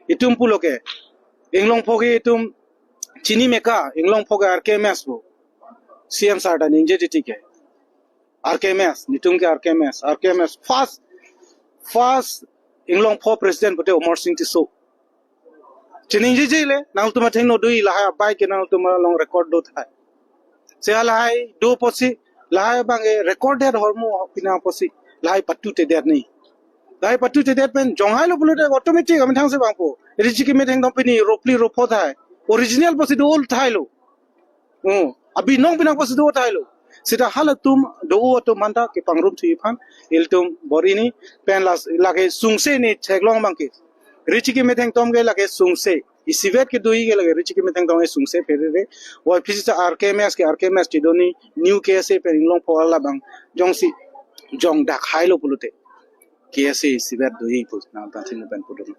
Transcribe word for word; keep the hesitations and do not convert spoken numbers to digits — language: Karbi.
Itum pulo ke, Inglongpho ke itum chini meka, Inglongpho ke R K M S pu. C M sir ta ningje titi ke. R K M S, netum ke R K M S, R K M S first, first Inglongpho president pute Amar Sing Tisso. Chiningjeje le, nangtum athengno do-i lahai abike ke nangtum along record do tahai. Se lahai do apotsi, lahai abang ke record det ahormu pina apotsi, lahai patutedet ni. Lahai patutedet pen jonghailo pulote automatic amethang si vangpo. Richi keme thengtong pini ropli ropo tahai. Original apotsi do-o tahai lo. Oh, abinong pinang apotsi do tahai lo. Seta halatum do-o atum manta kepangrum thu aphan ilitum bor-i ni pen las lake sungse ni theklong abang ke. Richi keme thengtong ke lake sungse. Isivet kedo-i ke lake richi keme thengtong ke sungse pherere. Wai phisi R K M S ke R K M S chedon ni New K S A pen Inglongpho alabang jongsi jongdak hailo pulote K S A isivet do-i pu nangta thengno pen pudun.